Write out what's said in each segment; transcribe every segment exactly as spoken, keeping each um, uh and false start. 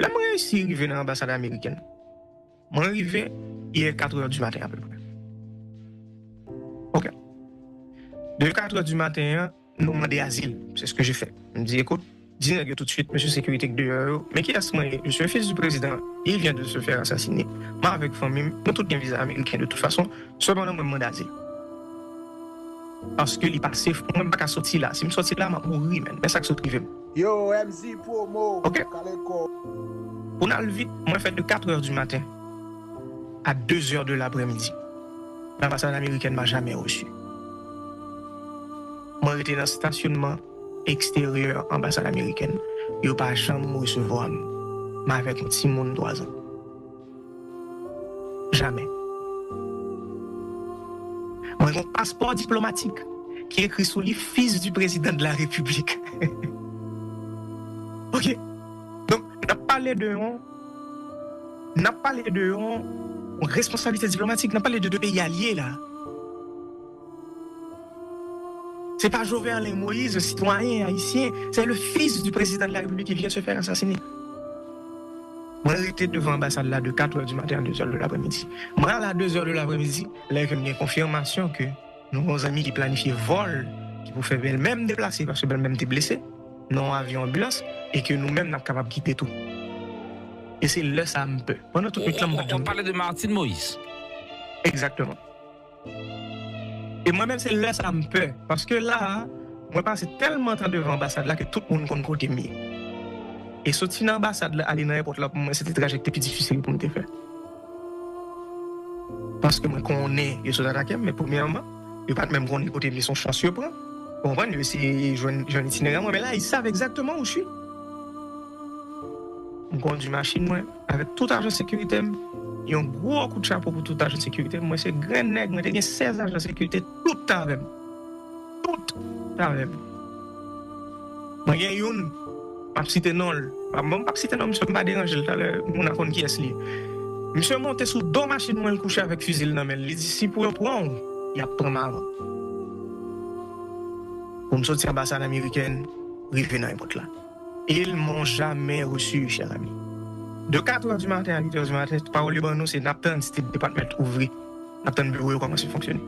Lè mwen reyisi rive nan anbasad amerikèn, mwen rive yè katrè di maten apeprè. Ok. De katrè di maten an, nou mande azil. Se ce que j'ai fait. M di, écoute, di nèg yo tout de suite, mesye sekirite k deyò yo, men kiyès mwen ye? Je suis fils du président, il vient de se faire assassiner. Mwen avèk fanmi m, nou tout gen viza ameriken de toute façon. Sepandan, mwen, m mande azil. Paske li pa safe pou mwen, m pa ka soti la. Si m soti la, m ap mouri, menn. Men sa k sot rive m. Yo, M Z Promo, Ok. Kaleko. Pou n al vit, mwen fè de katrè di maten a dezè de laprèmidi. L'ambassade américaine m'a jamais reçu. Mwen rete nan stasyonman eksteryè anbasad amerikèn. Yo pa janm resevwa m. M avèk yon timoun twa zan. Jamè. Mwen gen yon paspò diplomatik ki ekri sou li fils du président de la République. Ok. Donk, n ap pale de yon, n ap pale de yon, yon responsablite diplomatik, n ap pale de de peyi alye la. C'est pas Jovenel Moïse, citoyen haïtien, c'est le fils du président de la République qui vient de se faire assassiner. Mwen rete devan anbasad la de katrè di maten a dezè de laprèmidi. Mwen ale a dezè de laprèmidi, lè ke m gen konfimasyon ke nou gen yon zanmi ki planifye vòl ki pou fè bèlmè m deplase, paske bèlmè m te blese nan yon avyon anbilans, e ke nou menm n ap kapab kite tou. E se lè sa a m pè. Pandan tout nwit lan, m pa t janm pale de Martine Moïse. Egzakteman. E mwen menm, se lè sa a m pè. Paske la a, mwen pase tèlman tan devan anbasad la ke tout moun konn kote m ye. E soti nan anbasad la, ale nan èpòt la, pou mwen, se te trajè ki te pi difisil pou m te fè. Paske mwen konnen yo sot atake m, men premyèman, yo pa t menm konnen kote m ye, se yon chans yo pran. Ou konprann? Yo eseye jwenn, jwenn itinerè mwen, men la, ils savent exactement où je suis. M kondi machin mwen avèk tout ajan sekirite m. Yon gwo kout chapo pou tout ajan sekirite m. Mwen se grenn nèg, mwen te gen sèz ajan sekirite, tout t avè m. Tout t avè m. Mwen gen youn, m ap site non l. M ap, m ap site non misye, m pa deranje l, talè moun a konn kiyès li ye. Misye monte sou do machin mwen, l kouche avèk fizi l nan men l. Li di, "Si pou yo pran w, y ap pran m avan." Pou m soti anbasad amerikèn, rive nan èpòt la. Ils m'ont jamais reçu, cher ami. De katrè di maten a uitè di maten, pawòl yo ban nou, se n ap tann State Department ouvri. N ap tann biwo yo kòmanse fonksyone.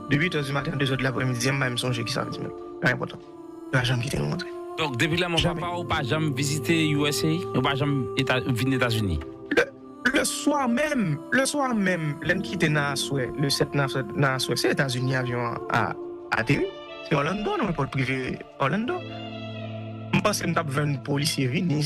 De uitè di maten a dezè de laprèmidi, m pa menm sonje kisa yo di mwen. Pa enpòtan. Yo pa janm kite nou rantre. Donk, depi lè mò papa ou pa janm vizite U S A, ou pa janm Eta-, vin Etazini? Le, le swa menm, le swa menm, lè n kite nan aswè, le sèt nan aswè, nan aswè, se Etazini avyon an a, ateri. Se Orlando, nan èpòt prive Orlando. M panse m t ap jwenn polisye vini,